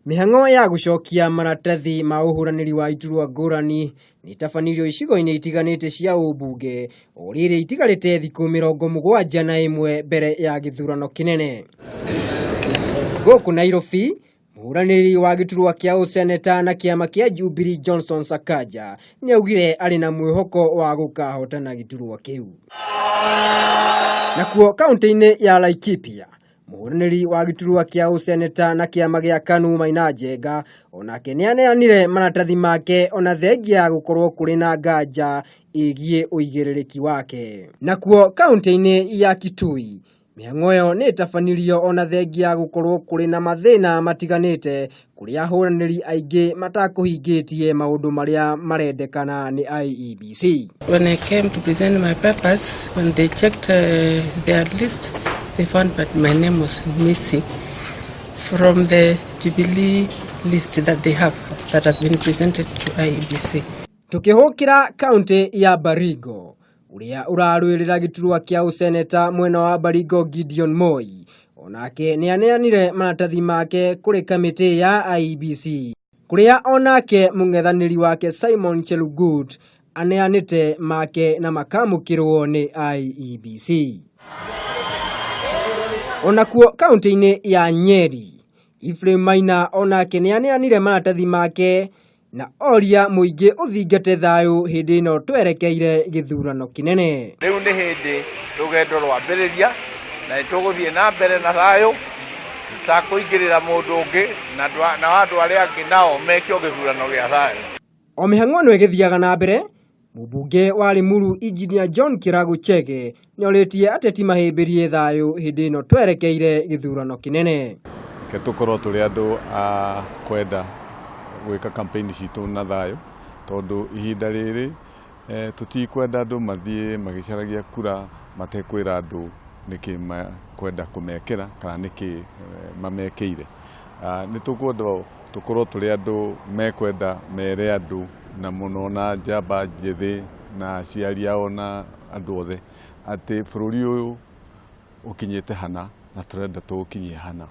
Mĩhang'o ya gũcokia maratathi ma ũhũranĩri wa iturwa ngũrani nĩ ĩtabanirio icigo-inĩ itiganĩte cia ũmbunge o rĩrĩ itigarĩte thikũ 71 mbere ya gĩthurano kĩnene. Gũkũ Nairobi, mũhũranĩri wa gĩturwa kĩa ũseneta na kĩama kĩa Jubilee Johnson Sakaja nĩ augire arĩ na mwĩhoko wa gũkahotana gĩturwa kĩu. Nakuo kaũntĩ-inĩ ya Laikipia, Mũhũranĩri wa gĩturwa kĩa ũseneta na kĩama gĩa KANU Maina Njenga onake nĩaneanire maratathi make ona thengia ya gũkorwo kũrĩ na nganja ĩgiĩ ũigĩrĩrĩki wake. Nakuo kaũntĩ-inĩ ya Kitui, mĩhang'o ĩyo nĩ ĩtabanirio ona thengia ya gũkorwo kũrĩ na mathĩna matiganĩte kũrĩa ahũranĩri aingĩ matakũhingĩtie maũndũ marĩa marendekana nĩ IEBC. When I came to present my papers, when they checked their list, they found that my name was missing from the Jubilee list that they have that has been presented to IEBC. Tũkĩhũkĩra kaũntĩ ya Baringo, ũrĩa ũrarũĩrĩra gĩturwa kĩa ũseneta mwena wa Baringo Gideon Moi onake nĩaneanire maratathi make kũrĩ kamĩtĩ ya IEBC kũrĩa onake mũng'ethanĩri wake Simon Chelugut aneanĩte make na makamũkĩrwo nĩ IEBC. Onakuo kaũntĩ-inĩ ya Nyeri, Ephraim Maina onake nĩaneanire maratathi make na oria mũingĩ ũthingate thayũ hĩndĩ ĩno twerekeire gĩthurano kĩnene. Rĩu nĩ hĩndĩ rũgendo rwambĩrĩria na nĩ tũgũthiĩ na mbere na thayũ tũtakũingĩrĩra mũndũ ũngĩ na andũ arĩa angĩ nao meke gĩthurano gĩa thayũ. O mĩhang'o ĩno ĩgĩthiaga na mbere, mũmbunge wa Limuru Engineer John Kĩragu Chege nĩorĩtie ateti mahĩmbĩrie thayũ hĩndĩ ĩno twerekeire gĩthurano kĩnene. Reke tũkorwo tũrĩ andũ a kwenda gwĩka campaign citũ na thayũ tondũ ihinda rĩrĩ tũtikwenda andũ mathiĩ magĩcaragia kura matekwĩra andũ nĩkĩ makwenda kũmekĩra kana nĩkĩ mamekĩire. Nĩ tũkwenda tũkorwo tũrĩ andũ mekwenda mere andũ na mũno na njamba njĩthĩ na aciari ao na andũ othe atĩ bũrũri ũyũ ũkinyĩte hana na tũrenda tũũkinyie hana.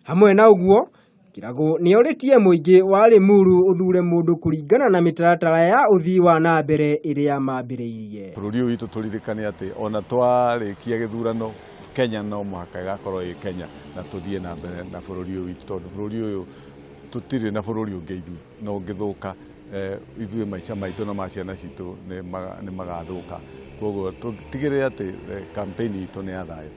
Hamwe na ũguo, Kĩragũ nĩorĩtie mũingĩ wa Limuru ũthure mũndũ kũringana na mĩtaratara ya ũthii wa na mbere ĩrĩa mambĩrĩirie. Bũrũri ũyũ witũ tũririkane atĩ ona twarĩkia gĩthurano Kenya no mũhaka ĩgakorwo ĩ Kenya na tũthiĩ na mbere na bũrũri ũyũ witũ tondũ bũrũri ũyũ tũtirĩ na bũrũri ũngĩ ithuĩ na ũngĩthũka ithuĩ maica maitũ na ma ciana citũ nĩ magathũka. Koguo tũtigĩrĩre atĩ campaign itũ nĩ ya thayũ.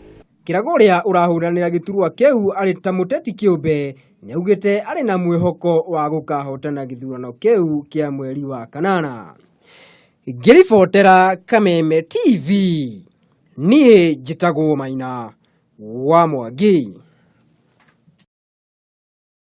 Kĩragũ ũrĩa ũrahũranĩra gĩturwa kĩu arĩ ta mũteti kĩũmbe nĩaugĩte arĩ na mwĩhoko wa gũkahotana gĩthurano kĩu kĩa mweri wa kanana. Ngĩribotera Kameme TV, niĩ njĩtagwo Maina wa Mwangi.